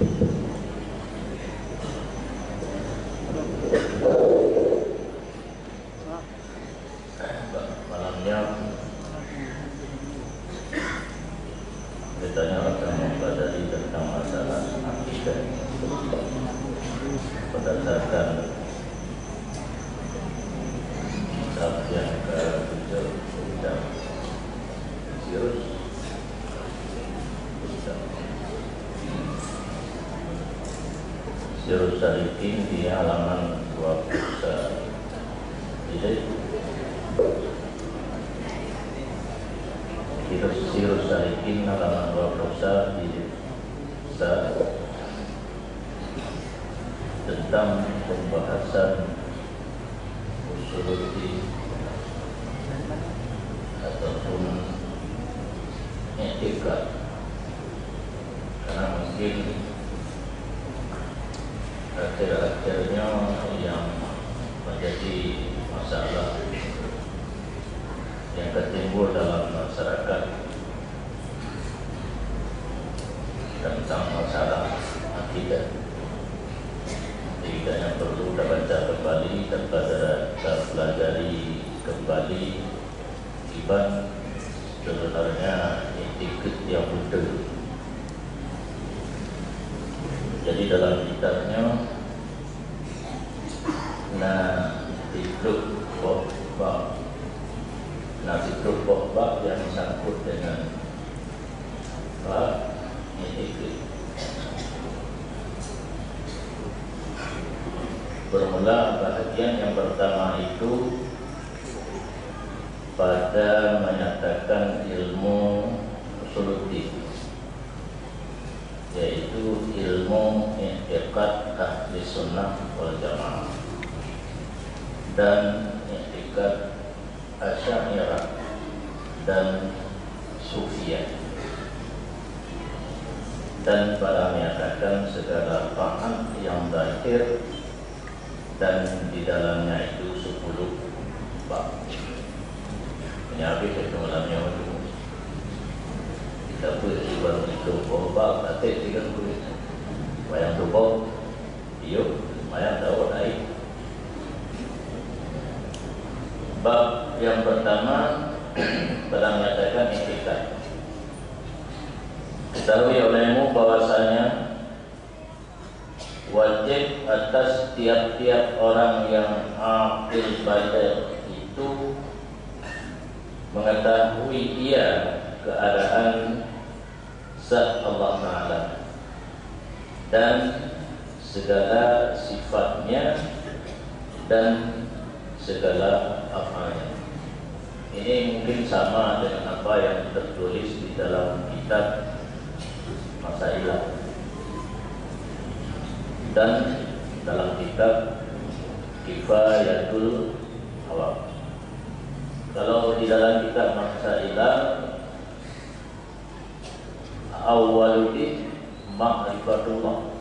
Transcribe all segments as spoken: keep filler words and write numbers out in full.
Malam nyoe kita nyoe akan mempelajari tentang masalah akidah berdasarkan kitab yang ke-7 Sirus Sirus Salikin di halaman dua puluh satu. Jadi, Sirus, Sirus Salikin halaman dua puluh satu, tentang pembahasan usuluddin ataupun etikad. Karena mungkin akhir-akhirnya yang menjadi masalah yang tertimbul dalam masyarakat tentang masalah akidah. Jadi, kita yang perlu kita baca kembali dan pelajari, kita pelajari kembali iban sebenarnya etikad yang betul. Jadi, dalam kitabnya na siplôh boh bab. Na siplôh boh bab yang sangkut dengan bab etikad. Bermula bahagian yang pertama itu pada menyatakan ilmu usuluddin, yaitu ilmu i'tiqad ahli sunnah wal jamaah dan i'tiqad Asy'ariyah dan Sufiyah, dan pada menyatakan segala paham yang zahir dan di dalamnya itu sepuluh bab. Meunyoe habéh satu malam nyoe tu, kita buat di baru itu, oh, bab, tak tiga puluh. Bayang tu, bab, yuk, lumayan tahu lain. Bab yang pertama, pada menyatakan etikad. Ketahui olehmu bahwasanya wajib atas tiap-tiap orang yang aqil baligh itu mengetahui ia keadaan zat Allah Ta'ala dan segala sifatnya dan segala af'alnya. Ini mungkin sama dengan apa yang tertulis di dalam kitab Masailah dan dalam kitab Kifayatul Awam. Kalau di dalam kitab Masailah, awwaluddin ma'rifatullah.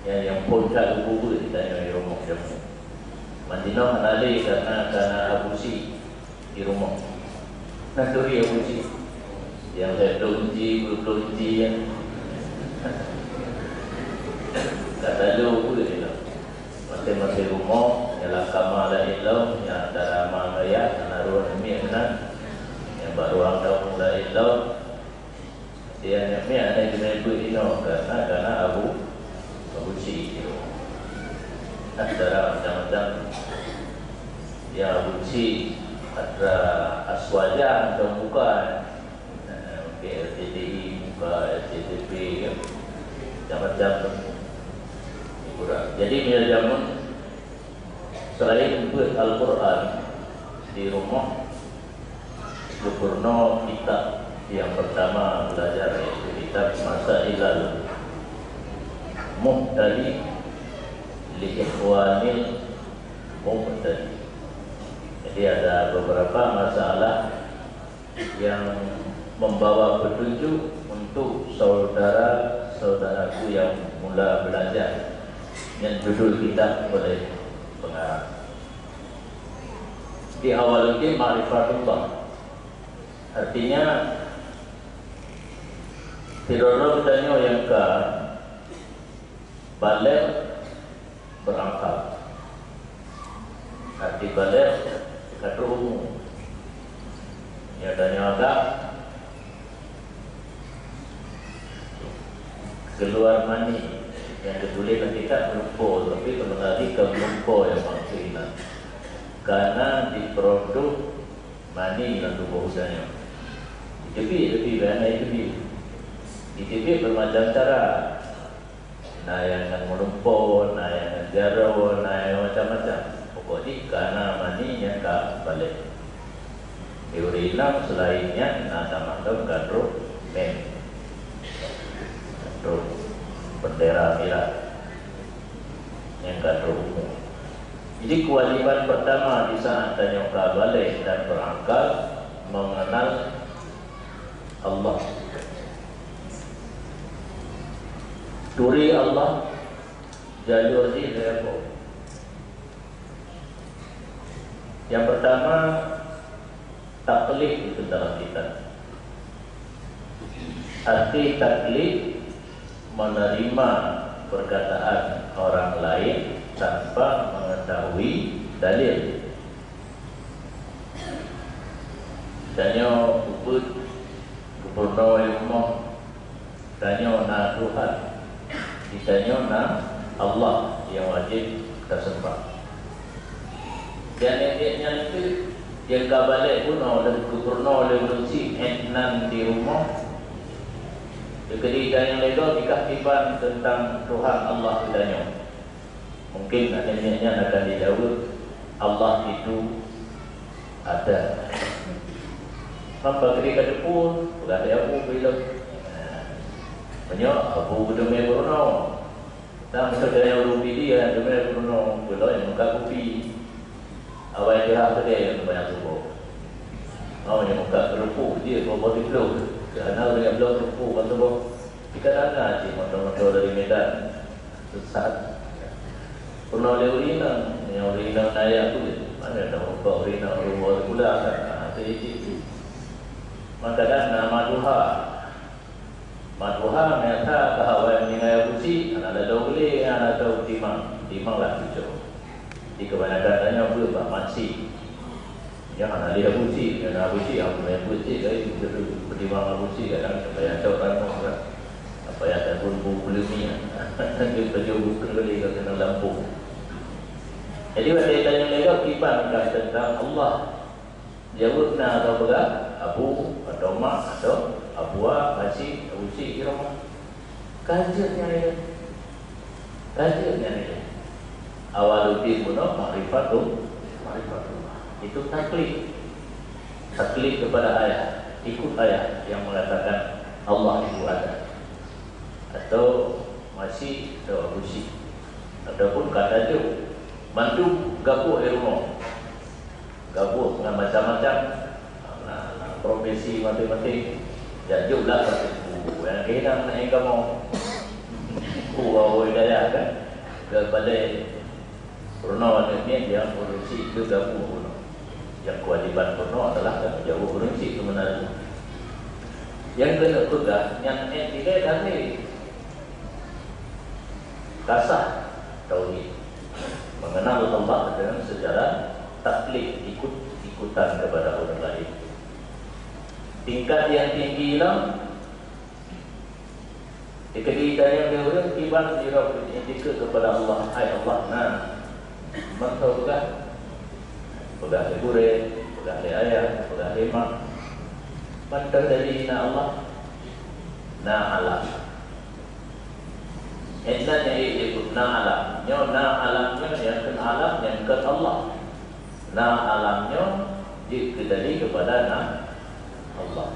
Nyang, nyang phôn that ubit-ubit tanyoe di rumoh jameun. Mandinoe hana lé karena, karena Abusyik di rumoh. Nah, turi Abusyik. Nyang lhèe plôh inci, dua puluh inci, ya. Ka talo ubit lom. Maséng-maséng rumoh, nyang lam kama laén lom, nyang antara ma ngon yah, hana rôh miet meunan. Nyang bak ruang tamu laén lom. Di aneuk miet hana jimeubuet inoe, karena, karena Abu, Abusyik. Nah, cara macam-macam. Ya, Abusyik, atra aswaja atau bukan. Nah, okey, L T T I, buka L T T P, kan. Macam-macam tu. Kurang. Jadi, meunyoe jameun selain beuet Al-Quran di rumoh, Geupurunoe kitab nyang peurtama belajar, yaitu kitab Masailal Muhtadi li Ikhwanil Muhtadi. Jadi, ada beberapa masalah yang membawa petunjuk untuk saudara-saudaraku yang mula belajar, nyang judul kitab oleh pengarang. Di awal itu ma'rifatullah. Artinya, Sidroe-droe geutanyoe nyang ka baligh, beurakal. Arti baligh, ka trok umu. Nyang tanyoe agam keuluar mani, nyang teutuléh lam kitab meulumpoe, tapi seubeunarjih kon meulumpoe nyang maksud inan. Kareuna jiproduk mani lam tuboh geutanyoe. Jiteubiet, tapi bak hana jiteubiet. Jiteubiet beureumacam cara. Na nyang ngon meulumpoe, na nyang ngon jaroe, na nyang macam-macam. Pokok jih ka na mani nyang ka baligh. Di ureueng inong seulaén nyan na tamah lom ka trok men. Trok bendera mirah. Nyang ka trok umu. Jadi, keuwajéban peurtama di saát tanyoe ka baligh dan beurakal, mengenal Allah. Turi Allah, jalur jih lé Po. Nyang peurtama, taklid itu dalam kitab. Arti taklid, menerima perkataan orang lain tanpa mengetahui dalil. Tanyoe peubuet gubunur rumoh, tanyoe na Tuhan, di tanyoe na Allah nyang wajéb taseumbah. Dan nyan, nyan, nyan tu, nyang ka baligh bunoe lé gubunur lé ureueng syiek nan di rumoh. Keudéh tanyoe lé gob jikah kiban teuntang Tuhan Allah geutanyoe. Mungkin nyan, nyan akan dijaweueb, Allah itu ada. Maka keudéh ka teupeu, peugah lé Abu bilom. Meunyoe Abu geuteumé bunoe, Tam saudara ureueng Pidie nyang teumé peurunoe, beuloi muka kupi. Awai teuhah keudè nyang teumanyong tuboh. Awai nyang muka keureumpuk jih boh-boh siploh. Keu hana ureueng nyang bloe keureumpuk ban tuboh. Tika danga cit moto-moto dari Medan. Sesat. Peurunoe lé ureueng inong, nyang ureueng inong naya kulit. Mana tahu kau ureueng inong rumoh sikula kan? Ha, tu cit. Maka dan nama duha. Mat Tuhan, nyata ka awai meuninggai Abu Syik, hana laloe geulé, hana tau timang, timang lah tujoh. Di kebanyakan tanyoe beuet bak Mat Syik. Nyan hana lé Abu Syik, nyan Abu Syik, Abu Syik, Abu Syik, lain, peutimang Abu Syik, kadang payah cok ranong, kan. Payah tabun bu kulumi, kan. Dia baju bukan geulé, kan, kena lampung. Jadi, watèe tanyoe lewat kiban kan tentang Allah. Jaweueb na atau peugah, Abu, atau Mak, atau Abua, Mak Syik, Abu Syik di rumah. Ka jeuet nyan ilèe. Ka jeuet nyan ilèe. Awaluddin bunoe makrifatul-, makrifatullah. Itu taklid. Taklid kepada ayah. Ikut ayah yang mengatakan Allah itu ada. Atau Mak Syik, atau Abu Syik. Ataupun kata jeuet. Mandum gabuk di rumoh. Gabuk ngon macam-macam, na, na profesi maséng-maséng. Jak jok lah bak teungku, nyang keunan na nyang kamoe. Teungku Abu Hidayah kan, keu balèe peurunoe aneuk miet nyang ureueng syiek keu gabuk peurunoe. Nyang keuwajiban peurunoe adalah tanggung jaweueb ureueng syiek keu meunan. Nyang keuneuk peugah, nyan ék ilèe ka lhèe. Ka sah tauhid, mengenal Allah dengan secara taklid, ikut-ikutan kepada orang lain. Tingkat yang tinggi lom, dikeudi tanyong lé ureueng kiban sidroe iktikeuet kepada Allah, hai Allah na. Mantong peugah, peugah lé gurèe, peugah lé ayah, peugah lé mak. Mantong jadi na Allah, na alam. Intan nyang ék jeuet na alam. Nyoe na alam nyoe nyang kheun alam nyang kheun Allah. Na alam nyoe jeuet keu dalil keupada na Allah.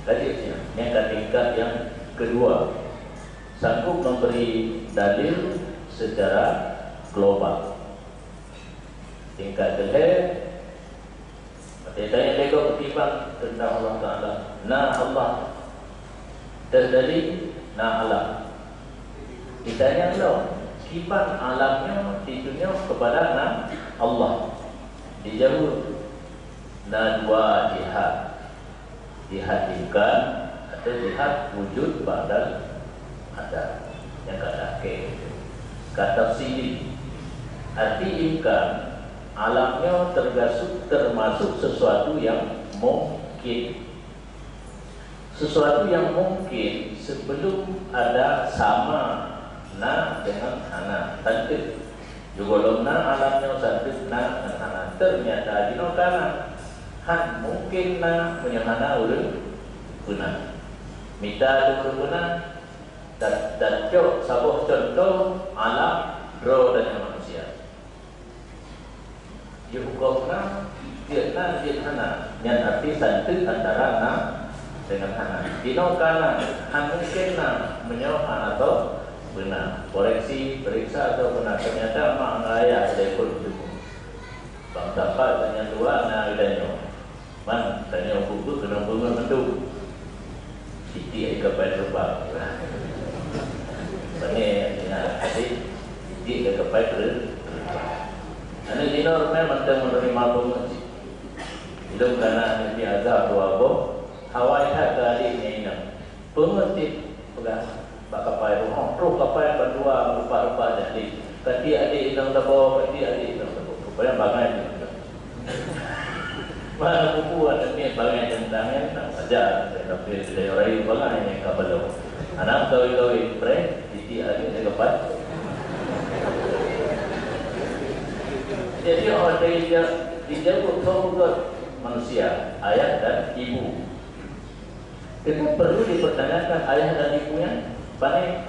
Ka jeuet nyan, nyang ka tingkat nyang keudua. Sanggup memberi dalil secara global. Tingkat keulhèe, Watèe tanyong lé gob kiban teuntang Allah Taala, na Allah, teuh dalil na alam. Ditanyong lom, kiban alam nyoe titunyok keupada na Allah. Dijaweueb, na dua jihad. Jihad di bukan, Lihat wujud ba'dal adam. Nyang ka dakek, ka tafsili. Arti imkan, alam nyoe termasuk, termasuk sesuatu yang mungkin. Sesuatu yang mungkin sebelum ada sama na dengan hana, santeuk. Sigohlom na alam nyoe, santeuk na ngon hana. Ternyata jinoe ka na. Han mungkin na meunyoe hana ureuëng peuna. Mita lé ureuëng peuna, ta-, tacok saboh cuntoh alam droe tanyoe manusia. Jeuet hukôm na, jeuet na, jeuet hana. Nyan arti santeuk antara na dengan hana. Jinoe ka na, han mungkin na meunyoe hana tho beuna. Koreksi, periksa tho beuna. Ternyata mak ngon ayah lé phon teupeu. Bang sapat tanyoe dua na geutanyoe. Man, tanyoe buku keunong beungeut mandum. Siti ai kapai teubang. Pane, ya, adik, siti ai kapai teubang. Aneuk jinoe rupa mantong meuneurimong beungeut cit. Ilôn kana aneuk di Azhar dua boh, awai that keu adik nyan inong. Beungeut cit peugah bak kapai ruhoh, troh kapai bandua meurupa-rupa jadi. Kati adik inong saboh, kati adik inong saboh. Rupanya bangai tu. Mana buku ada ni bangai tentang yang nak belajar, tapi saya orang bangai yang kabelo. Anak kawin-kawin, pre, titi adik dia lepas. Jadi orang dia dijawab kau bukan manusia, ayah dan ibu. Itu perlu dipertanyakan ayah dan ibunya. Pane,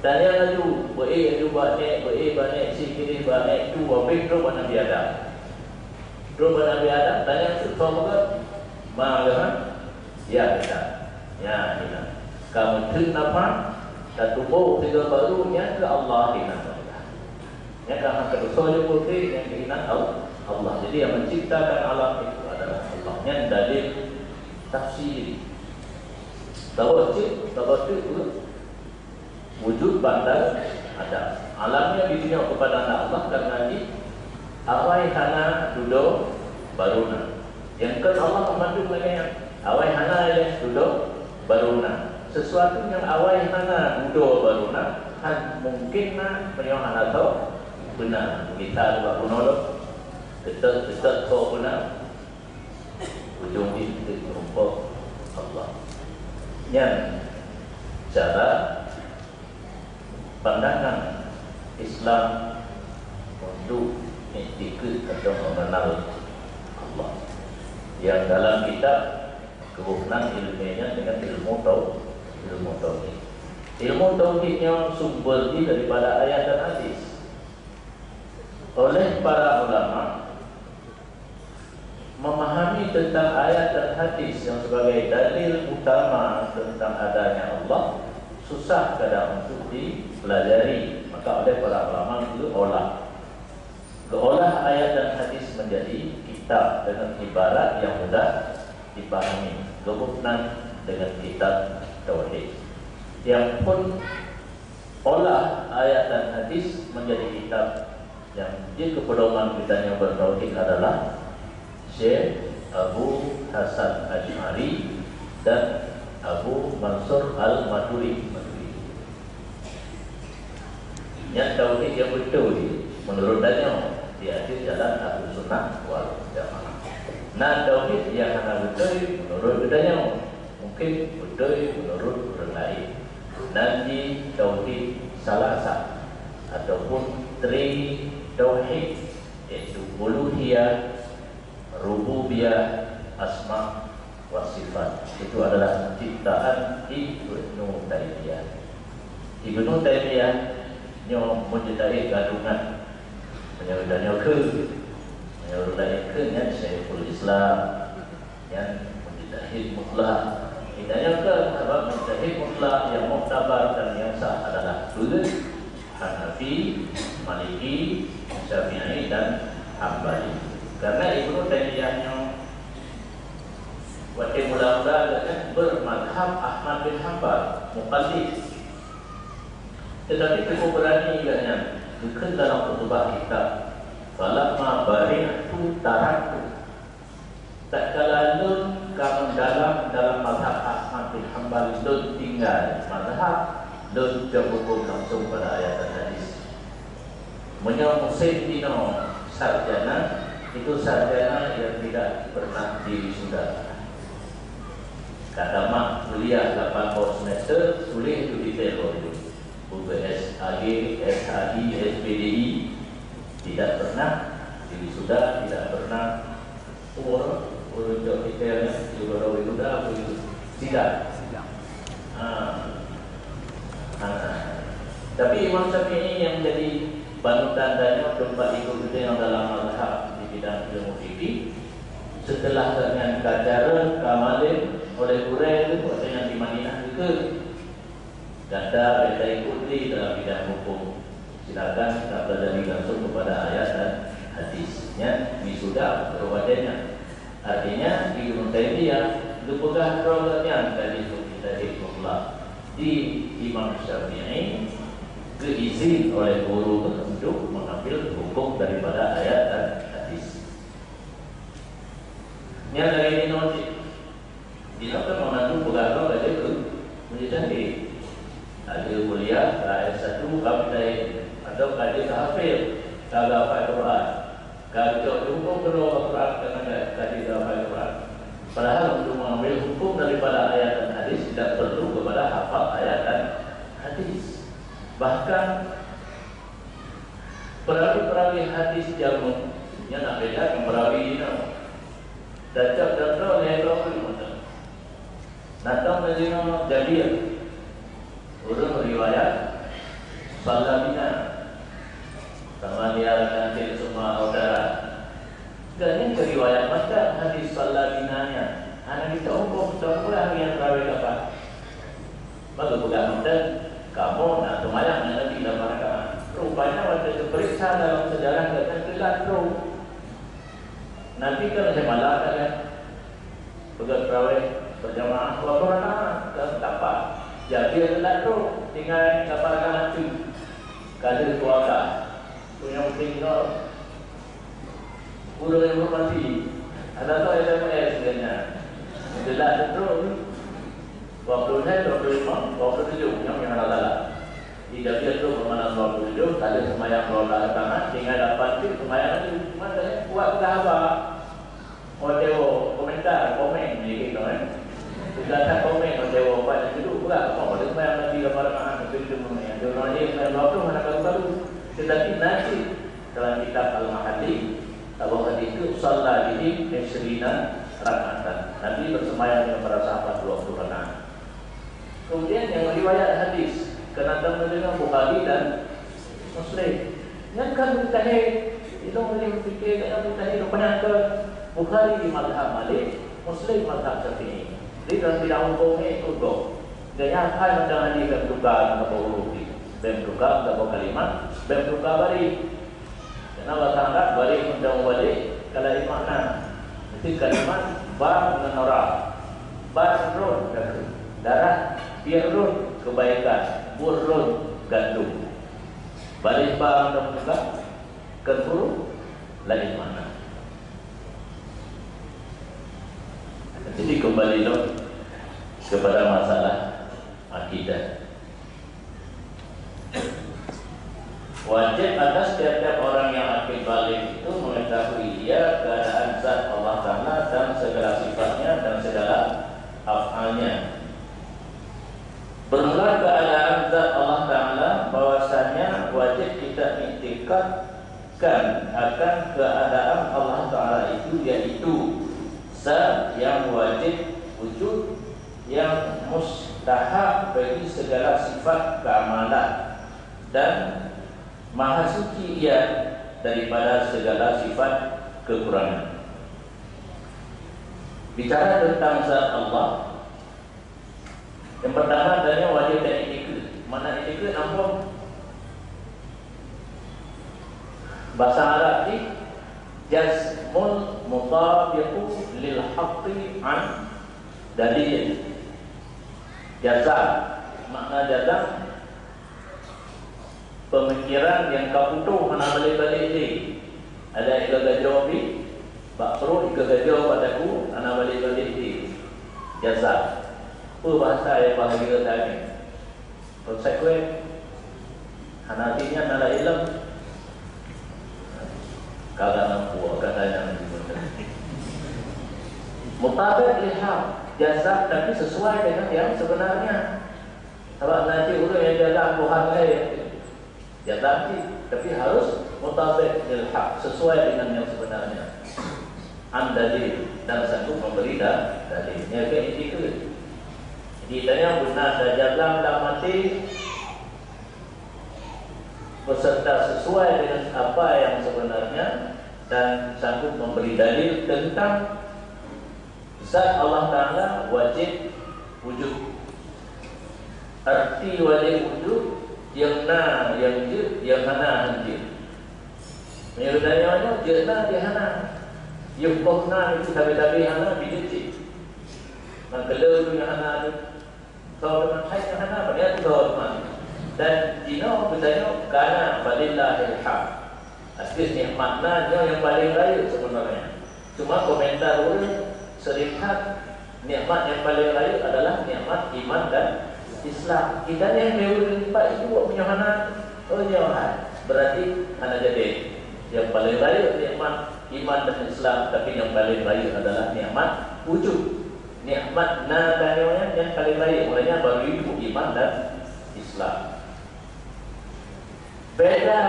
tanya laju, beu-e laju bak nek, beu-e bak nek, si kiri bak nek, tu habéh trok bak Nabi Adam. Trok bak Nabi Adam, tanya tu, "Soe peugah?" "Ma leuh, ha?" "Ya, kita." "Ya, kita." Ka meuteun nafah, ka tuboh tiga baru, nyan keu Allah, kita. Nyang ka hana teusoe jeuet peuti nyang keunan Allah. Jadi yang menciptakan alam itu adalah Allah. Nyan dalil tafsir. Bahwa cit, bahwa tu wujud ba'dal adam. Alamnya dituju kepada Allah karena di awai hana dudoe baru na. Nyang keu Allah meumandum lagée nyan. Awai hana ilée dudoe baru na. Sesuatu nyang awai hana dudoe baru na, han mungkin na meunyoe hana tho beuna. Misal bak bunoe lom, keutôt-keutôt tho beuna, ujong jih teukeureumpok Allah. Nyan cara pandangan Islam untuk iktikad atau mengenal Allah. Yang dalam kitab geuboh nan ilmiahnya dengan ilmu tau-, ilmu tauhid. Ilmu tauhid nyoe sumber jih daripada ayat dan hadis. Oleh para ulama, memahami tentang ayat dan hadis yang sebagai dalil utama tentang adanya Allah susah kadang untuk dipelajari. Maka oleh para ulama geuolah. Geuolah ayat dan hadis menjadi kitab dengan ibarat yang mudah dipahami. Geuboh nan dengan kitab tauhid. Yang pun olah ayat dan hadis menjadi kitab yang jeuet keu pedoman geutanyoe bertauhid adalah Syekh Abu Hasan Asy'ari dan Abu Mansur Al-Maturidi. Nyan tauhid yang beutôi menurut tanyoe di ateueh jalan Ahlus Sunnah wal Jamaah. Na tauhid yang hana beutôi menurut geutanyoe. Mungkin beutôi menurut ureuëng laén. Nan jih tauhid salasah ataupun tri tauhid, yaitu uluhiyah, rububiyah, asma wa sifat. Itu adalah ciptaan Ibnu Taimiyah. Ibnu Taimiyah nyoe mujtahid gadungan. Meunyoe geutanyoe kheun, meunyoe ureuëng laén kheun nyan Syekhul Islam. Nyan mujtahid mutlak. Geutanyoe kheun sabab mujtahid mutlak yang muktabar dan yang sah adalah peue? Hanafi, Maliki, Syafi'i dan Hambali. Karena Ibnu Taimiyah nyoe watée mula-mula gobnyan bermazhab Ahmad bin Hambal, muqallid. Tetapi cukup berani gobnyan geukheun dalam khutubah kitab, "Falamma bari'tu taraktu." Tatkala lôn ka meudalam dalam mazhab Ahmad Ahmad bin Hambal lôn tinggai mazhab, lôn cok huköm langsung pada ayat dan hadis. Meunyoe musém inoe sarjana, itu sarjana yang tidak pernah diwisuda. Ka tamat kuliah lapan boh semester, tuléh tu detail baru. Buku S A G, S H I, S P D I, tidak pernah diwisuda, tidak pernah. Oh, ureueng cok detail nyan, di baroe wisuda, apa itu? Tidak. Tidak. Ha. Ha. Tapi Imam Syafi'i yang menjadi panutan dan nyoe teumpat ikut geutanyoe dalam mazhab di bidang ilmu fikih. Setelah gobnyan ka carông, ka malém oleh gurée geuh, watée nyan di Madinah geuh. Gata bèk taikot lé dalam bidang huköm. Silakan tapelajari langsung kepada ayat dan hadis. Nyan wisuda, baru baca nyan. Artinya, Ibnu Taimiyah geupeugah droe gobnyan ka jeuet mujtahid mutlak di Imam Syafi'i, geuizin oleh guru untuk mengambil hukum daripada ayat dan hadis. Nyan lagèe nyoe cit. Jinoe kan mandum peugah droe ka jeuet keu mujtahid. Ka jeuet kuliah, ka S satu, ka mujtahid. Atau ka jeuet keu hafiz, ka geuhafal Quran. Ka geucok huköm keudroe Quran, ka, ka, ka jeuet geuhafal Quran. Padahal untuk mengambil hukum daripada ayat dan hadis tidak perlu kepada hafal ayat dan hadis. Bahkan perawi-perawi hadis jameun nyan na beda ngon perawi jinoe. Tacok contoh lhèe droe mantong. Datang dari Jabir. Ureueng riwayat Salamina. Sama dia dengan Cik Suma Utara. Dan nyan keu riwayat mantong hadis Salamina nyan. Hana geucok huköm, geucok huköm nyang perawi dapat. Maka peugah mantong, kamoe na seumayang ngon Nabi lapan rakaat. Rupanya watèe teupeuriksa dalam seujarah gobnyan teulat troh. Nabi kan lhèe malam dah kan. Peugah tarawih berjamaah dua puluh rakaat, dan dapat. Jadi teulat troh, tinggai lapan rakaat tu. Ka lheueh dua rakaat. Punya penting nyoe. Guru yang hormati, ada tu S M S sebenarnya. Jelas betul. Dua puluh enam, dua puluh lima, dua puluh tujuh, yang, yang ada dalam. Di Jabir tu bermakna dua puluh tujuh, tadi sembahyang dua belas rakaat, tinggal lapan tu sembahyang lagi. Cuma saya buat dah apa? Mau jawab komentar, komen ni gitu kan. Sudah tak komen, mau jawab apa yang dulu pula. Apa boleh sembahyang lagi lapan rakaat, betul tu mana yang dia orang dia sembahyang dua puluh, mana baru-baru. Tetapi nanti dalam kitab Al-Mahalli, Abu Hadis itu, "Shalla bihim isyrina rak'atan." Nabi bersembahyang dengan para sahabat dua puluh rakaat. Kemudian yang riwayat hadis, kena tahu dengan Bukhari dan Muslim. Yang kan mujtahid, itu boleh berfikir, yang mujtahid rupanya ke Bukhari di mazhab Malik, Muslim mazhab Syafi'i. Jadi dalam bidang hukum ni ikut gong. Dan yang hai macam hadis dan tukar, tak apa huruf ni. Dan tukar, tak apa kalimat, dan tukar baris. Karena bahasa Arab, baris dan mubalik, kalau makna. Itu kalimat ba dengan ra. Ba run, darah, birrun, kebaikan, burrun, gandum. Baris ba dan tukar, kan huruf, lain makna. Jadi kembali lom kepada masalah akidah. Wajib atas tiap-tiap orang yang akil baligh itu mengetahui ia keadaan zat Allah Ta'ala dan segala sifatnya dan segala af'alnya. Bermula keadaan zat Allah Ta'ala, bahwasanya wajib kita iktikadkan akan keadaan Allah Ta'ala itu, yaitu zat yang wajib wujud, yang mustahak bagi segala sifat keamalan dan maha suci Ia daripada segala sifat kekurangan. Bicara tentang zat Allah, yang pertama adanya wajib dan iktikad. Makna iktikad apa? Bahasa Arab ni jazmun mutabiqu lil haqqi an dalil. Jazam. Makna jazam, pemikiran yang ka putôh hana balik-balik lé. Ada ika gajoh pi, bak pruet ika gajoh bak daku hana balik-balik lé. Jazam. Peue bahasa nyang bahagia tanyoe? Konsekuen. Hana artinya hana ilmu. Kagak nampu, katanya nanti. Mutabik lil haq, jazam tapi sesuai dengan yang sebenarnya. Sabab na cit ureuëng nyang jazam Tuhan lain. Jazam cit, tapi harus mutabik lil haq, sesuai dengan yang sebenarnya. An dalil, dan sanggup memberi da-, dalil. Nyan keuh inti keuh. Jadi, tanyoe beuna tajazam lam até, beserta sesuai dengan apa yang sebenarnya, dan sanggup memberi dalil tentang zat Allah Ta'ala wajib wujud. Arti wajib wujud, nyang na, nyang jeuet, nyang hana, hana jeuet. Meunyoe tanyoe nyoe jeuet na, jeuet hana. Yoh boh na itu sabe-sabe hana, bijeuet cit. Mangkeuleu tu nyang hana tu. Soe teuma hai nyang hana, padahai tu soe teuma. Dan jinoe geutanyoe kana falillahil hamd. Atas nikmat na nyoe nyang paleng rayeuk seubeunarnya. Cuma komentar ulôn seuring that nikmat nyang paleng rayeuk adalah nikmat iman dan Islam. Kita ni yang ureuëng empat itu buat punya hana, oh nyoe hai. Berarti hana jadi. Yang paleng rayeuk nikmat iman dan Islam, tapi yang paleng rayeuk adalah nikmat wujud. Nikmat na tanyoe nyan nyang paleng rayeuk, maknanya baru itu iman dan Islam. Beda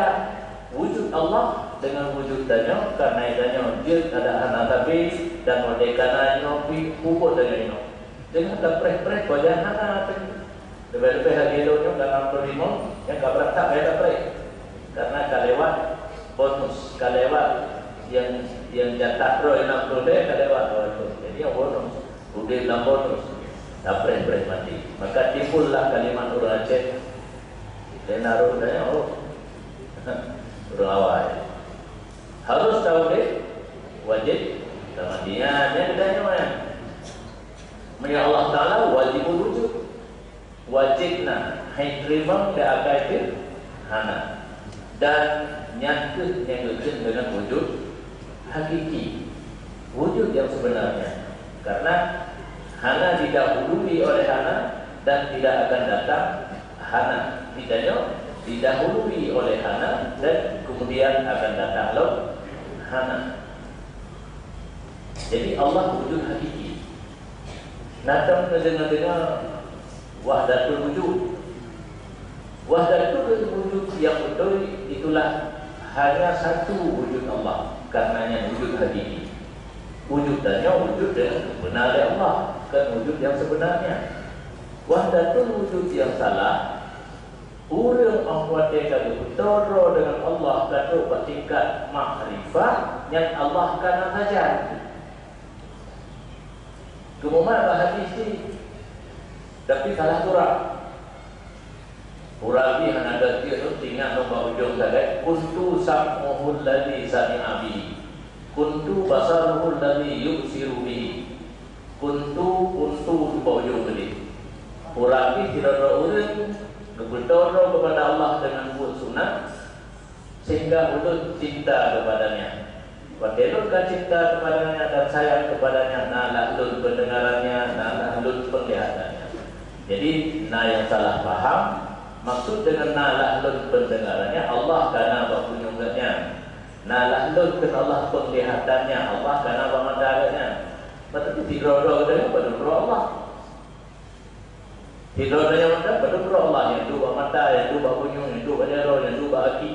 wujud Allah dengan wujud tanyoe, karena tanyoe jeuet ada hana tapi dan oleh karena nyoe pi pupuk tanyoe inoe. Dengan tapreh-preh pajan hana teuh. Leubeh-leubeh lagi lôn nyoe dalam limong, nyang ka brat that beda tapreh. Karena ka lewat bonus, ka lewat yang, yang jatah droe enam puluh lé ka lewat dua puluh. Jadi yang bonus, udeb lam bonus. Tapreh-preh mati. Maka timbullah kalimat ureuëng Aceh. Kita naruh tanya, oh. Ureuëng awai. Harus tahu deh, wajib. Sama dia, dia ditanya mana? Meunyoe Allah Ta'ala wajibul wujud. Wajéb na, hai teurimong di akai teuh hana. Dan nyan kheueh nyang geukheun deungon wujud hakiki, wujud yang sebenarnya. Karena hana didahului oleh hana dan tidak akan datang hana. Kita nyoe didahului oleh hana dan kemudian akan datang lom hana. Jadi Allah wujud hakiki. Nah, tam neudeungoe-deungoe wahdatul wujud. Wahdatul wujud yang betul itulah hanya satu wujud Allah, karenanya wujud hakiki. Wujud tanyoe wujud yang benar dari Allah, bukan wujud yang sebenarnya. Wahdatul wujud yang salah, ureuëng nyang watée ka geupeutoro deungon Allah ka trok bak tingkat makrifah, nyan Allah kana sajan. Keumuman bak hadis ni, tapi salah surah. Urabi hana geuh jeuet lom teuingat lom bak ujong sagai, "Kuntu sam'uhu alladhi sami'a bihi, kuntu basaruhu alladhi yubsiru bihi, kuntu, kuntu," bak ujong tadi. Urabi sidroe ureuëng geupeutoro keupada Allah deungon buet sunat, sehingga ulôn cinta keupadanya. Watée lôn ka cinta keupadanya dan sayang keupadanya, na lah lôn peundengarannya, na lah lôn peunglihatannya. Jadi, na nyang salah paham, maksud deungon na lah lôn peundengarannya, Allah kana bak punyueng geuhnyan. Na lah lôn keu Allah peunglihatannya, Allah kana bak mata geuhnyan. Berarti sidroe-droe geutanyoe padub droe Allah. Sidroe tanyoe mantong padub droe Allah, nyang duek bak mata, nyang duek bak punyueng, nyang duek bak jaroe, nyang duek bak aki.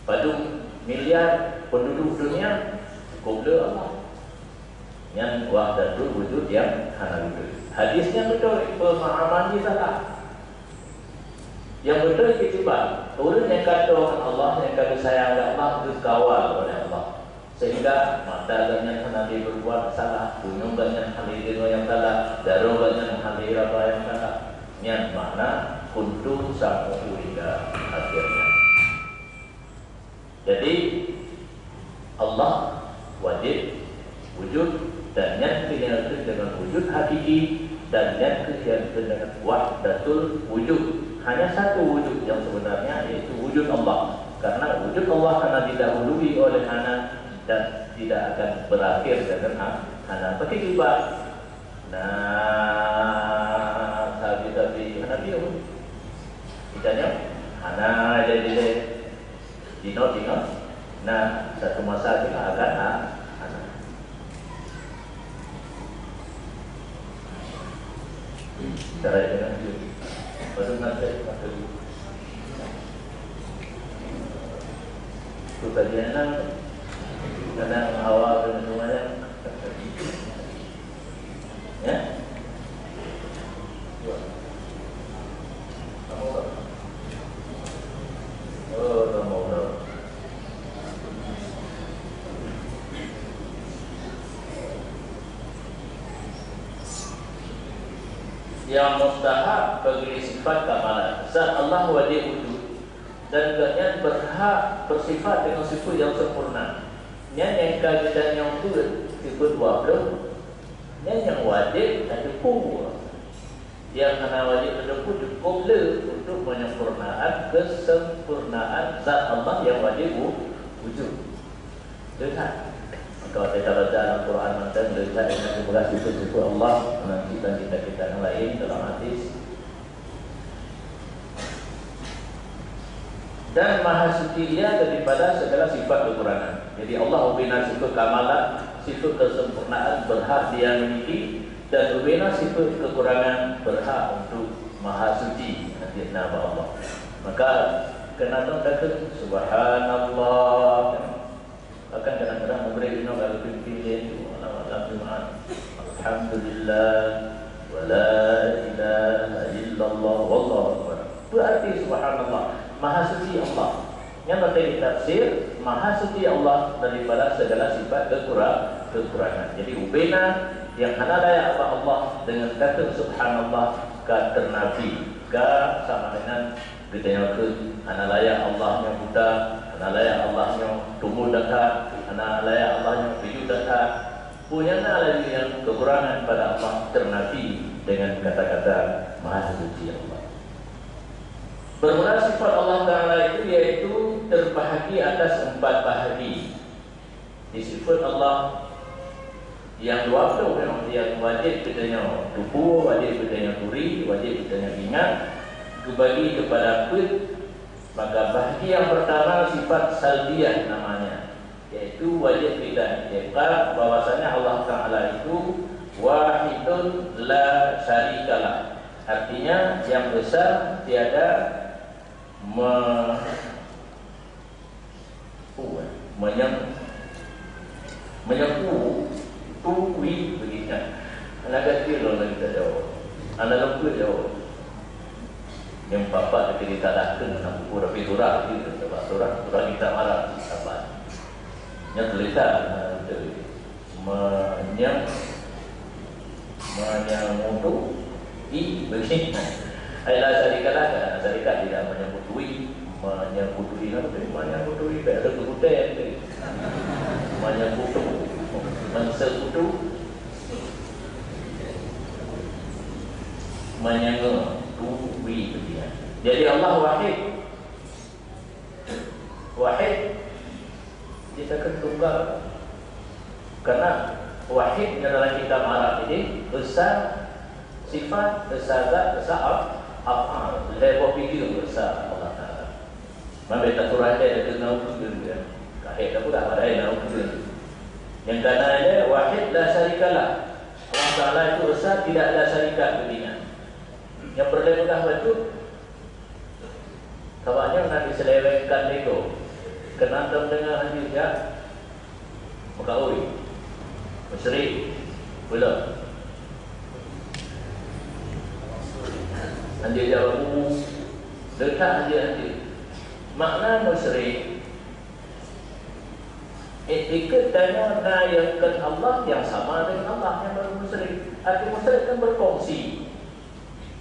Padub miliar penduduk dunia, cukôp le Allah. Nyan wahdatul wujud nyang hana beutôi. Hadis nyan beutôi, pemahaman jih salah. Nyang beutôi kiban, ureuëng nyang ka tho ngon Allah, nyang ka geusayang lé Allah, geukawal oleh Allah. Sehingga mata geuhnyan hana lé berbuat salah, punyueng geuhnyan hana lé deungoe nyang salah, jaroe geuhnyan hana lé raba nyang salah. Nyan makna kuntu sam'uhu hingga akhirnya. Jadi, Allah wajib wujud, dan nyan keuh nyang geukheun deungon wujud hakiki, dan nyan keuh nyang geukheun deungon wahdatul wujud. Hanya satu wujud yang sebenarnya, yaitu wujud Allah. Karena wujud Allah hana didahului oleh hana dan tidak akan berakhir dengan ha-, hana. Begitu juga. Nah, Hana piôh. Kita nyoe hana jadi lé. Dinoe-dinoe na satu masa kita akan ha-, hana. Cara itu kan dia. Pasal nanti, nanti. Tu tadi anak, kadang awal dengan semuanya. Ya? Oh, tambah udah. Nyang mustahak bagi sifat kamalat. Zat Allah wajéb wujud, dan gobnyan berhak bersifat dengan sifat yang sempurna. Nyan nyang ka geutanyoe peuet, sifat dua puluh. Nyan nyang wajéb tateupeue. Nyang hana wajéb tateupeue cukôp le untuk menyempurnaan kesempurnaan zat Allah nyang wajéb wu-, wujud. Lihat. Maka watée tabaca lam Quran mantong, lihat nyang geupeugah sifat-sifat Allah, nanti dan kita-kita yang lain dalam hadis. Dan maha suci Dia daripada segala sifat kekurangan. Jadi Allah ubena sifat kamalat, sifat kesempurnaan berhak Dia miliki, dan ubena sifat kekurangan berhak untuk maha suci. Nanti na bak Allah. Maka kena dong takut, "Subhanallah." Bahkan kadang-kadang murid inoe kalau pimpin dia tu, malam-malam Jumaat, "Alhamdulillah, wa la ilaha illallah, wallahu akbar." Berarti subhanallah, maha suci Allah. Nyan bak tafsir, maha suci Allah daripada segala sifat kekura-, kekurangan. Jadi ubena nyang hana layak bak Allah dengan kata subhanallah ka ternafi, ka sama dengan geutanyoe kheun, hana layak Allah nyoe buta, hana layak Allah nyoe tumbul that-that, hana layak Allah nyoe tuju that-that. Peue nyang na laju nyang kekurangan pada Allah ternafi dengan kata-kata Maha Suci Allah. Bermula sifat Allah Ta'ala itu yaitu terbahagi atas empat bahagi. Di sifat Allah nyang dua ploh nyang, nyang wajéb geutanyoe tupeue, wajéb geutanyoe turi, wajéb geutanyoe ingat, geubagi keupada peuet. Maka bahgi nyang peurtama sifat salbiyah namanya, yaitu wajéb kita iktikad bahwasanya Allah Ta'ala itu wahidun la syarikalah. Artinya, yang esa, tiada me-, Pu, eh? Menyang, menyang pu, tu wi, begitu. Anak kecil orang kita jawab. Anak lemput jawab. Yang papa kita tak datang anak buku, tapi surah tu, sebab surah, surah kita marah, sabar. Yang tulisan, anak kita. Menyang, menyang mutu i bagi. Ai la syarikalah, kan? Syarikat tidak menyebut i, menyebut i, apa tu? Menyebut i, tak ada kebutuhan tu. Menyebut tu, menyekutu, menyangka tu i bagi. Jadi Allah wahid. Wahid, kita kan tunggal. Karena wahid dalam kitab Arab ini esa sifat, esa zat, esa af-, af'al. Lhèe boh figure esa Allah Taala. Maka kita surah dia dengan figure dia. Kahit tak pula pada yang figure. Yang kanan dia wahid la syarikalah. Allah Taala itu esa, tidak ada syarikat bagi Nya. Yang perlu peugah bacut, Sabab nyan na diselewengkan lé gob. Keunan tom deungoe hanjeuet jak meukaôi. Musyrik. Beulom. Hanjeuet jak bak bubu. Deungoe hanjeuet-hanjeuet. Makna musyrik, iktikad tanyoe na nyang kon Allah nyang sama deungon Allah, nyan baru musyrik. Arti musyrik kan berkongsi.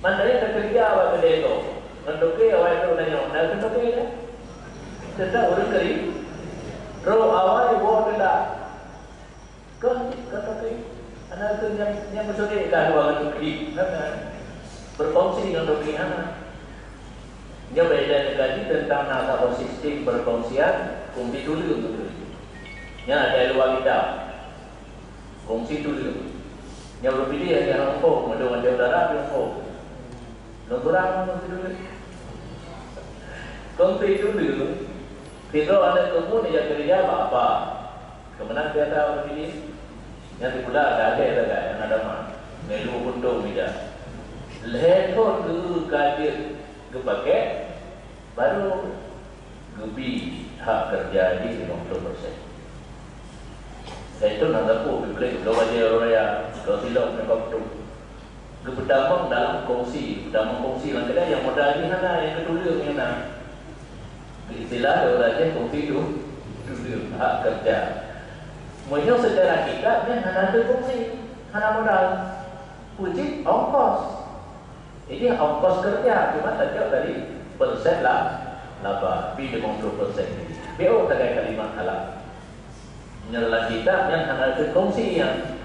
Mandai teukeurija awai keudè gob. Ngon toke awai trok tanyong, na keu toke nyan? Teutab ureueng keuri-, trok awai woe teutab. Keu, keu toke. Hana keu nyang, nyang meusulet ka dua ngon toke. Hana. Berkongsi ngon toke hana. Nyoe beda kaji tentang na saboh sistem perkongsian, kongsi tuleueng beutôi. Nyan ada luwa kitab. Kongsi tuleueng. Nyang beupidih hanya hongkong, meudong aja udara pih hongkong. Lôn kurang kongsi tuleueng. Kongsi tuleueng, sidroe aneuk keumun nyang keureuja bak apa? Keumeunang biasa ureueng biléh. Nyang sikula ka lhèe sagai nyang ada ma. Ngon lhèe peuntông mita. Lhèe thon geu-, ka jeuet geupakèk, barô geubi hak keureuja jih limong ploh persen. Lhèe thon hana peue, peureulèe bloe bajèe uroe raya, bloe silop ngon kaptôh. Geupeutamong dalam kongsi, peutamong kongsi lam keudè nyang modal jih hana, nyang keu tuleueng nyang na. Istilah lé ureueng Aceh kongsi tu, tuleueng, hak keureuja. Meunyoe seucara kitab nyan hana teukongsi, hana modal. Peue cit ongkos. Jadi ongkos keureuja cuma tajak dari persen lah laba, pi limong ploh persen. Pi oh sagai kalimat halal. Meunyoe lam kitab nyan hana teukongsi nyan.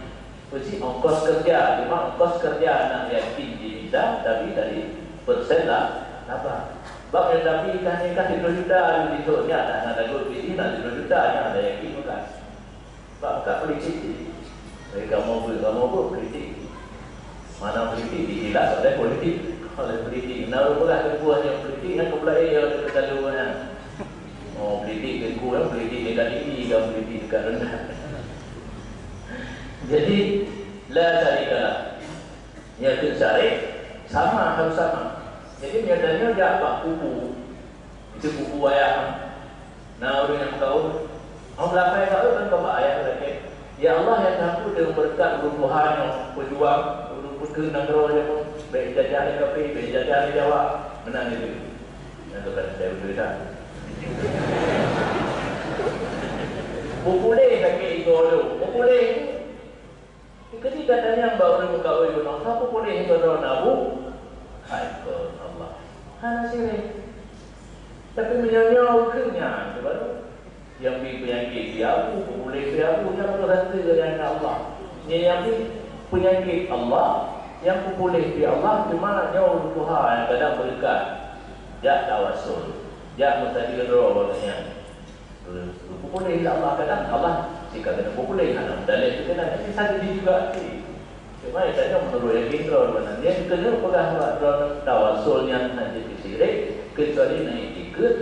Peusi ongkos keureuja, cuma ongkos keureuja hana yakin jimita, tapi dari persen lah laba. Bak nyang tapi kah nyan kah sidroe juta di thon nyan, hana lagot pih na sidroe juta nyan hana yakin meukat. Bak meukat politik jih. Jadi kamoe beuet, kamoe beuet politik. Mana politik dihilas oleh politik, oleh politik. Na ureueng peugah teungku hanya politik nyan keupeulaén ya, dia keukalu nyan. Oh, politik teungku, ya, politik tingkat tinggi, bukan politik tingkat rendah. Jadi, la syarikalah. Nyan keu syarek, sama, harus sama. Jadi, meunyoe tanyoe jak bak kubu, itu kubu ayah. Na ureueng nyang meukaul, "Hom lapée ka eu kan keu bak ayah lakée, 'Ya Allah, nyang keuneuk beureukat ureueng tuha nyoe, peujuang, ureueng peuteun nanggroe nyoe, bék jajah lé kafé, bék jajah lé Jawa.'" Meunan lé. Nyan tu kan saya beutôi that. Meupuléh sakét igoe lôn, meupuléh. Ketika tanyong bak ureueng meukawen bunoe, "Sapeue puléh keudroe na, Bu?" Hai kon Allah, hana sirek. Tapi meunyoe nyoe keu nyan, tu baru. Nyang pi peunyakét pi abu, peupuléh pi abu, nyan tu rasa nyan Allah. Nyan nyang pi peunyakét Allah, nyang peupuléh pi Allah, cuma nyoe ureueng tuha nyang kadang beureukat. Jak tawasul, jak meusadeue droe bak nyan. Geupuléh lé Allah, kadang Allah sika keuneuk puléh, hana meudaleh keunan, tapi sabe jih juga hati. Cuma tanyoe meunurot yakin droe meunan. Nyang keuneuk peugah bak droe tawasul nyan hana jeuet keu syirik, keucuali na iktikeuet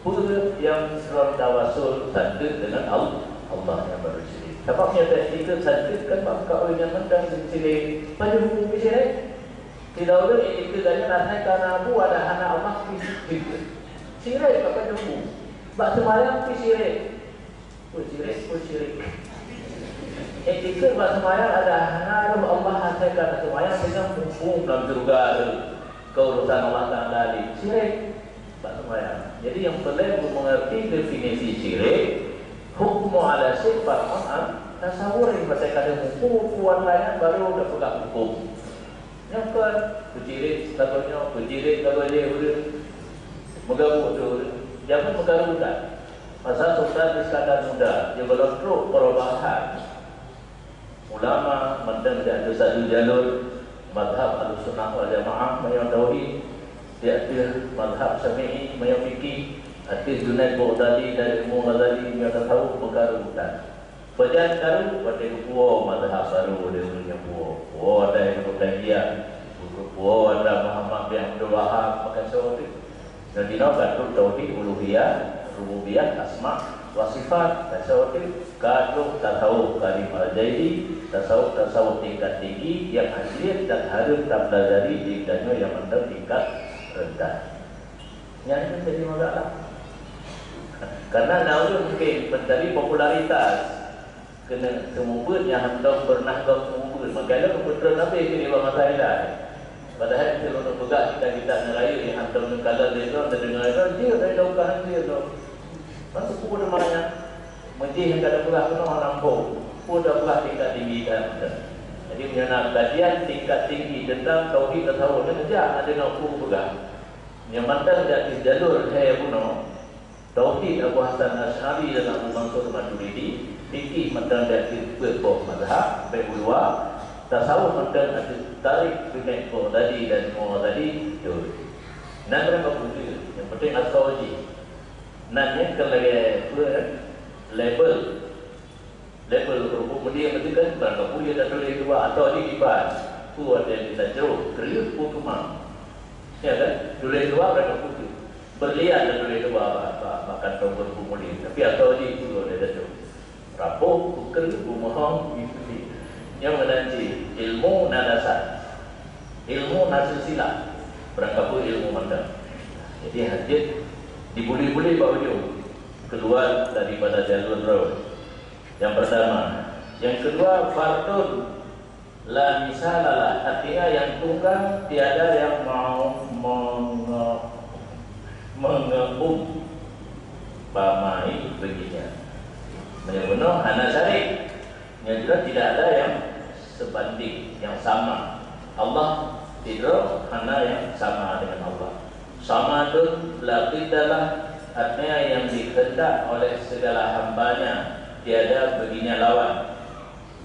peue nyang droe tawasul santeut deungon Al-, Allah nyang baru syirik. Sabab nyang iktikeuet santeut kan bak meukawen nyang mantong syirik, pajoh huköm syirik. Sidroe ureueng iktikeuet geuh nyan asai ka na Abu, ada hana Allah, syirik. Syirik bak pajoh huköm. Bak seumayang pih syirik. Peue syirik, peue syirik. Iktikeuet bak seumayang ada hana roh Allah asai ka na seumayang, deungon muphom lam syeuruga tu. Keu urosan Allah Taala lé. Syirik. Bak seumayang. Jadi nyang peureulèe beumeungerti definisi syirik, hukmu ala syai' far'un an tasawwur, nyang batèe ka lheueh muphom peue wan laén baru tapeugah hukôm. Nyoe kon peucirik saboh nyoe, peucirik saboh lé ureueng, meugabuk tu ureueng. Jameun meukaru that. Masa Sultan Iskandar Muda, jigohlom trok perubahan. Ulama mantong di ateueh satu jalur, mazhab Ahlussunnah wal Jamaah meunyoe tauhid, di ateueh mazhab Syafi'i meunyoe fikih, ateueh Junaid Baghdadi dan Imam Ghazali meunyoe tasawuf meukaru that. Pajan karu, watèe geupuwoe mazhab baru lé ureueng nyang puwoe. Puwoe ata Ibnu Taimiyah, puwoe ata Muhammad bin Abdul Wahhab, maka soe teuh. Nyoe jinoe ka trok tauhid uluhiyah, rububiyah, asma wa sifat. Tasawuf teuh ka trok tasawuf Karim Al-Jaili, tasawuf-tasawuf tingkat tinggi nyang akhir dan hareuem tapeulajari di tanyoe nyang mantong tingkat rendah. Nyan nyang jadi masalah. Karena na ureueng mungken mencari popularitas. Keuneuk seumeubeuet nyang hantom peureunah gob seumeubeuet, maka lôn peutreun habéh keu nibak masa ilai. Padahai meuseu lôn peugah kitab-kitab nyang rayeuk nyang hantom neukalon lé droe, neudeungoe droe, jeuet lé droe ka hanjeuet droe. Masa peue teuma nyan? Meujih nyang ka teupeugah keunoe hana muphom, peue teupeugah tingkat tinggi that mantong. Jadi, meunyoe na kajian tingkat tinggi teuntang tauhid tasawuf, nyan jak na deungoe peue peugah. Nyang mantong jak di jalur hai bunoe, Tauhid Abu Hasan Asy'ari dan Abu Mansur Maturidi, fikih mantong jak keu peuet boh mazhab, bèk u luwa, tasawuf mantong ateueh tareuk Junaid Baghdadi dan Imam Ghazali, beutôi. Nan barang kapeue, nyang penting asai jih. Nan nyan kon lagèe peue, eh? Label. Level rukuk mulia meuteukeu barang kapeue nyang tatuléh dua atau di kiban. Peue watèe geutanyoe kreueh peue keumang. Ya kan? Tuléh dua mereka putih. Berlian dan tuléh dua bak, bak, bak kantong berpumulir. Tapi atau di itu ada tu. Rapuh, bukeue, bumohong, ikuti. Nyang meunan cit ilmu na dasar. Ilmu na silsilah. Barangkapeue ilmu mantong. Jadi hajat dibuli-buli bak ujong. Keluar daripada jalur roh. Yang pertama. Yang kedua, fardun la misalalah, artinya yang tunggal tiada yang mau menge-, mengeumpamai baginya. Meunyoe bunoe hana syarek, nyan juga tidak ada yang sebanding, yang sama. Allah sidroe hana yang sama dengan Allah. Sama tu la qiddalah, artinya yang dikehendak oleh segala hambanya tiada baginya lawan.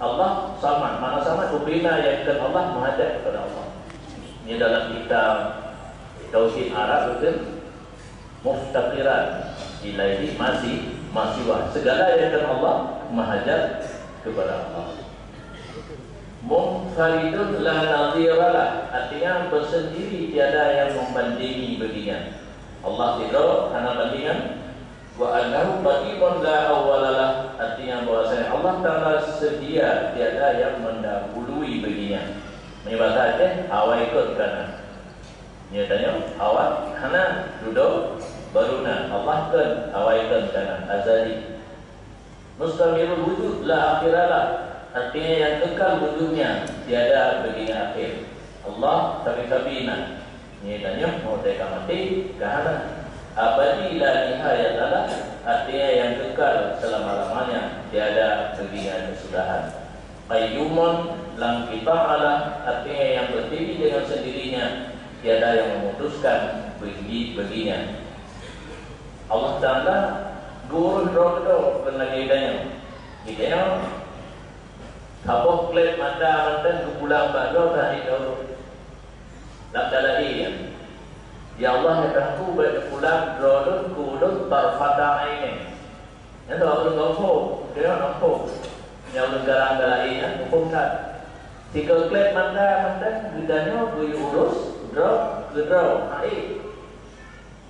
Allah samad. Makna samad, ubena nyang kheun Allah meuhajat kepada Allah. Ni dalam kitab Tauhid Arab itu, muftaqiran ilaihi masih, masih wah. Segala nyang kheun Allah meuhajat kepada Allah. Munfaridun la nadhiralah, artinya bersendiri tiada yang membandingi baginya. Allah sidroe hana bandingan. Wa annahu qadimun la awwalalah, artinya bahwasanya Allah Taala sedia, tiada yang mendahului baginya. Meunyoe basa Aceh, awai kon kana. Nyoe tanyoe, awai hana, dudoe baru na. Allah kon, awai kon kana, azali. Mustamirul wujud la akhiralah, artinya yang kekal wujudnya, tiada baginya akhir. Allah sabe-sabe na. Nyoe tanyoe, meunyoe ka maté, ka hana. Abadi la nihayatalah, artinya yang kekal selama-lamanya, tiada baginya kesudahan. Qayyumun la inqita'alah, artinya yang berdiri dengan sendirinya, tiada yang memutuskan bagi, baginya. Allah Taala geuurôh droe keudroe, bukan lagèe geutanyoe. Geutanyoe saboh klep mata mantong geupulang bak droe, ka hana urôh. Lam dalam nyan, "Ya Allah, ya Tuhanku, bèk neupulang droe lôn keu ulôn tarfata ain." Nyan droe lôn gampông, droe gampông. Nyang ulôn garang dalam nyan, muphom that. Sigoe klep mata mantong geutanyoe geuyue urôh droe keu droe, hai.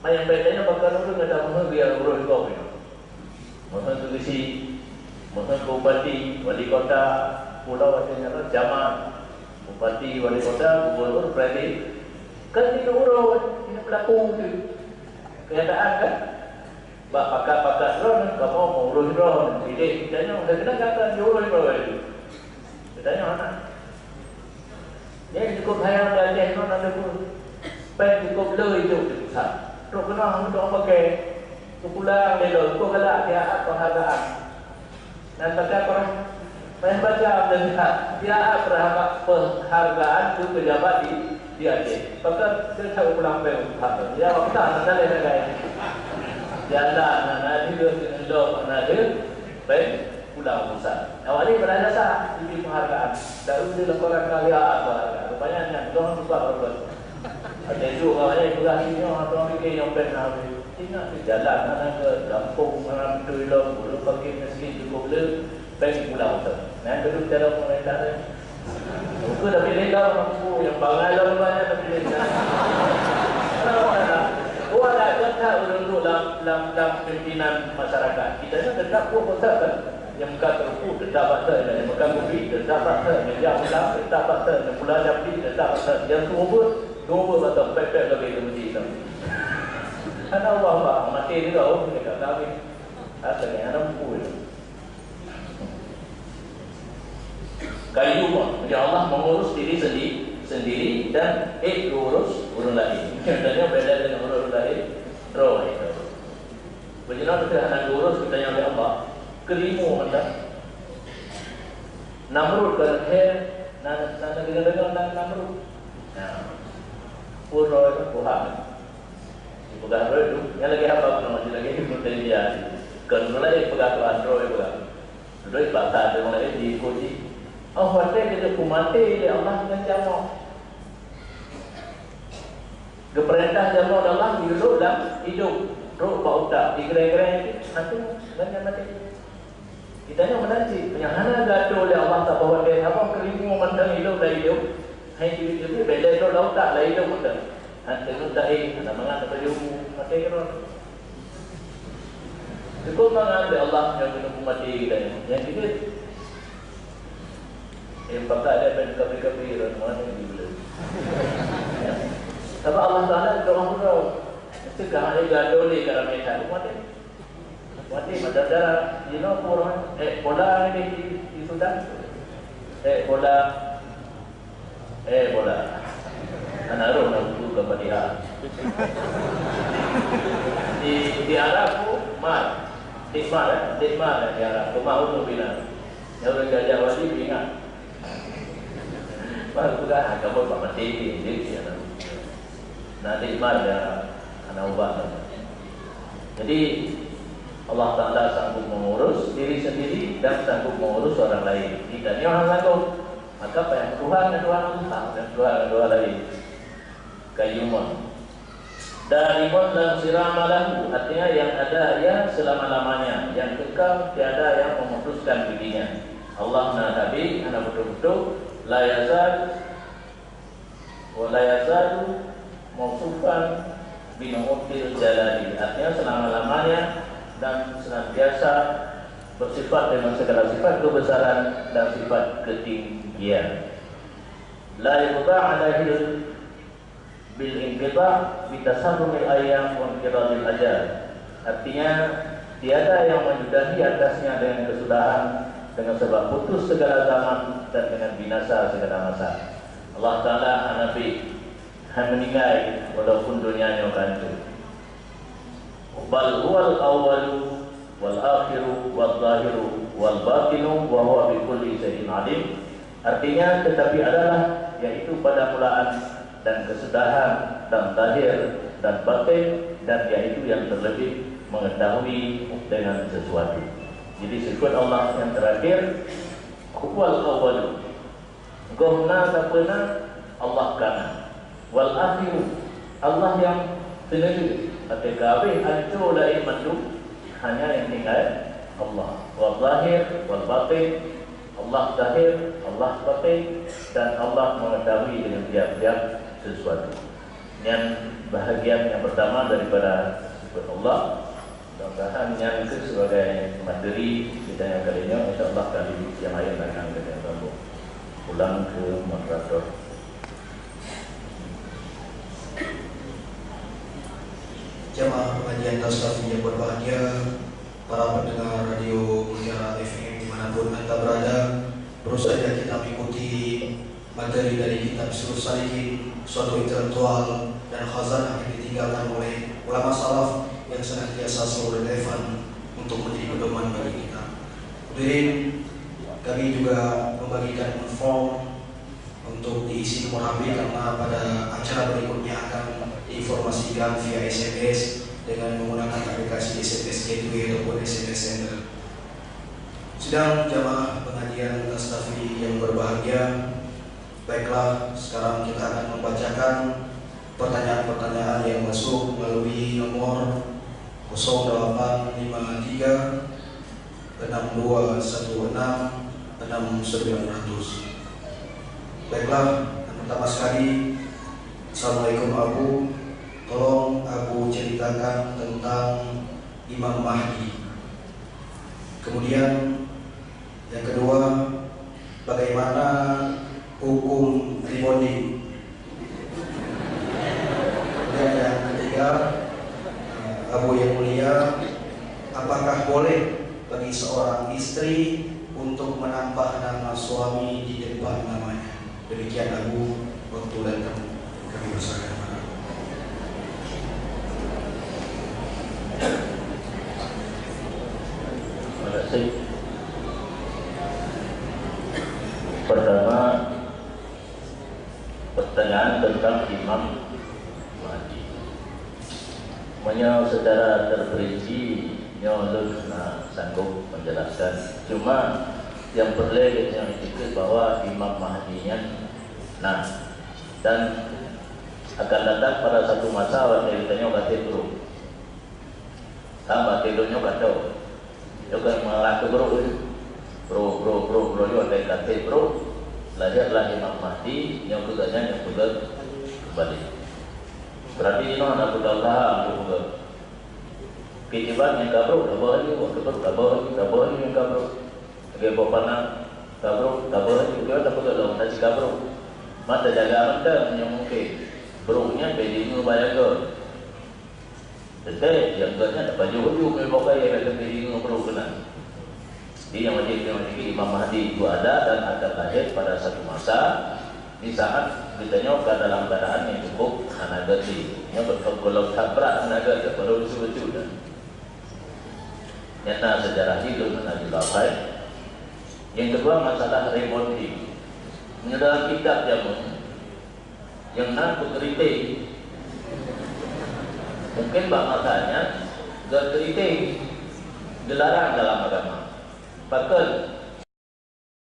Manyang bèk tanyoe pakon ureueng gata meuheueh geuyue urôh gob nyoe. Meuheueh keu geuchik, meuheueh keu bupati, wali kota, pulo watèe nyan camat, bupati, wali kota, gubernur, presiden. Kan jinoe urôh, jinoe peulaku tu. Kenyataan kan? Bak pakat-pakat droe, kamoe meu urôh droe, pilih geutanyoe, geutanyoe gata jiurôh droe. Geutanyoe hana. Nyan cukôp sayang di Aceh nyoe na teupeue. Péng cukôp le idop di pusat. Trok keunoe hana mantong pakè. Teupulang lé lôn, keu galak siat penghargaan. Nan baca Quran, péng baca dan siat. Siat penghargaan keu pejabat di, di Aceh. Pakon teucok pulang péng pusat. Ya, kita hana daleh lagèe. Jalan hana ada, lôn hana ada, péng pulang pusat. Awak ni pernah rasa diberi penghargaan. Baru dia laporan kali, ah, penghargaan. Rupanya nyan, jangan lupa, Robert. Ada tu orang lain berani nyoh, atau fikir yang pernah habis. Ingat tu jalan, mana ke gampông, mana betul ilong, belum pakai mesin cukup le, péng pulang pusat. Nah, kedua cara pemerintah tu. Bukan tapi legal, mampu yang bangai lawan banyak tapi legal. Buat tak, tak urut lam, lam, lam pimpinan masyarakat. Kita ni tetap buat pusat kan? Nyang meukat keureupuk teutab bak thon, nyang meukat kupi teutab bak thon, nyang jak pulang teutab bak thon, nyang pulang jak pi teutab bak thon. Nyang tuwoe beuet, tuwoe beuet bak thon, pèt-pèt lagèe itu meusti hitam. Hana Allah bak, maté ni kau, mereka kawin. Asal ni hana buku itu. Qayyum, ya Allah mengurus diri sendiri, sendiri dan ék urus ureueng laén. Contohnya beda dengan urus ureueng laén, roh itu. Beujinoe teuh hana geurus geutanyoe lé Allah, keulimu mantong. Namrud ka lheueh, na, na, na deungoe-deungoe nan Namrud. Nah, uroe tu Tuhan. Dipeugah droe tu, nyan lagèe haba keunoe, lagèe Ibnu Taimiyah. Kon mulai peugah Tuhan droe peugah. Droe bak that deungoe lagèe di iko jih. Oh, watèe keuneuk peumaté lé Allah ngon jamoe. Geupeurintah jamoe Allah geuyue lhôk lam idop, rhot bak utak, digereng-gereng, hantu, dan nyang maté. Geutanyoe meunan cit, meunyoe hana geuatô lé Allah saboh watèe, saboh keulimu mantong idop lam idop, hai teubiet-teubiet, bèk lé lhôk lam utak, lam idop mantong. Teungeut da'i, hana mangat baju, maté keudroe. Cukup mangat lé Allah nyang keuneuk maté geutanyoe. Nyang keuneuk, eh, pakat dia pen kapi-kapi orang mana di bela. Sabab Allah Taala doa keudroe. Mesti ka ada gadoh lé dalam meta maté. Maté mata darah, you know, kurang, eh, bola ni di, di Sudan. Eh, bola. Eh, bola. Anak roh nak buku ke Fatihah. Di, di Arab tu, mar. Di mar, eh? Di mar, eh, di Arab. Rumah ulu bina. Yang orang gajah wajib ingat. Baru tu dah, kamu tak mati, dia, dia, dia. Nah, di mar, dia, anak ubat. Jadi, Allah Ta'ala sanggup mengurus diri sendiri dan sanggup mengurus orang lain. Jika dia orang sanggup, maka payah Tuhan dan Tuhan Allah, dan Tuhan dan Tuhan lain. Qayyumun. Daimun la insirama lahu, artinya yang ada ia selama-lamanya, yang kekal tiada yang memutuskan dirinya. Allah na tabi, hana beutôi-beutôi, la yazal, wa la yazalu mausufan bi nu'util jalali, artinya selama-lamanya dan senantiasa bersifat dengan segala sifat kebesaran dan sifat ketinggian. La yuqda alaihi bil inqita bi tasarrumil ayyam wa inqitadil ajal. Artinya, tiada yang menyudahi atasnya dengan kesudahan, dengan sebab putus segala zaman dan dengan binasa segala masa. Allah Ta'ala hana pi, hana meuninggai walaupun donya nyoe ka hanco. Bal huwal awwalu wal akhiru wal zahiru wal batinu wa huwa bi kulli syai'in alim. Artinya, tetapi adalah, yaitu pada mulaan dan kesudahan dan zahir dan batin, dan yaitu yang terlebih mengetahui dengan sesuatu. Jadi, sifat Allah yang terakhir, huwal awwalu. Gob na sapeue na, Allah ka na. Wal akhiru, Allah nyang keuneulheueh, até ka habéh hanco laén mandum, hanya nyang tinggai Allah. Wal zahir, wal batin, Allah zahir, Allah batin, dan Allah mengetahui dengan tiap-tiap sesuatu. Nyan bahagian yang pertama daripada sifat Allah. Mudah-mudahan nyan kheueh sebagai materi kita yang kali nyoe, insya Allah kali yang lain akan kita sambung. Pulang ke moderator. Jamaah pengajian Tasawuf yang berbahagia, para pendengar Radio Mutiara F M dimanapun Anda berada, baru saja kita mengikuti materi dari kitab Sirus Salikin, suatu intelektual dan khazanah yang ditinggalkan oleh ulama salaf yang senantiasa selalu relevan untuk menjadi pedoman bagi kita. Hadirin, kami juga membagikan form untuk diisi nomor H P karena pada acara berikutnya akan diinformasikan via S M S dengan menggunakan aplikasi S M S Gateway ataupun S M S Sender. Sidang jamaah pengajian Tastafi yang berbahagia, baiklah, sekarang kita akan membacakan pertanyaan-pertanyaan yang masuk melalui nomor kosong delapan lima tiga, enam dua satu enam, enam sembilan ratus. Baiklah, yang pertama sekali, Assalamualaikum Abu, tolong Abu ceritakan tentang Imam Mahdi. Kemudian, yang kedua, bagaimana hukum rebonding? Dan yang ketiga, Abu yang mulia, apakah boleh bagi seorang istri untuk menambah nama suami di depan namanya? Demikian, Abu, waktu dan tempat kami berserahkan. Terima kasih. Pertama, pertanyaan tentang Imam Mahdi. Meunyoe secara terperinci, nyoe lôn hana sanggup menjelaskan. Cuma nyang peureulée geutanyoe ingat bahwa Imam Mahdi nyan na dan akan datang pada satu masa watée geutanyoe ka trok. Sama tidur nyoe kacau. Nyoe kan mengarah ke brok tu. Brok, brok, brok, brok, nyoe ada katik brok. Lahirlah Imam Mahdi, nyoe ke ganya, nyoe ke kembali. Berarti jinoe hana peugah usaha untuk peugah. Keutiban nyang ka brok, tabah laju, nyang ka brok, tabah laju, tabah laju nyang ka brok. Lagèe boh panah, ka brok, tabah laju, ka tapeugah lom, taci ka brok. Mata jaga mantong nyang mungkin. Brok nyan bèk deungö bak nyang göt. Teuntèe, nyang göt nyan tapajoh laju, meuboh kayèe, bèk sampai deungö brok keunan. Jadi, nyang wajéb, nyang wajéb Imam Mahdi itu ada dan akan lahir pada satu masa, di saat geutanyoe ka dalam keadaan nyang cukup hana geuti. Nyoe beutôi golom that brat hana geuti, padahai lucu-lucu dah. Nyata sejarah hidup hana jilafai. Yang kedua, masalah rebonding. Meunyoe dalam kitab jameun, nyang na peukriting. Mungkin bak masa nyan, geukriting dilarang dalam agama. Pakon?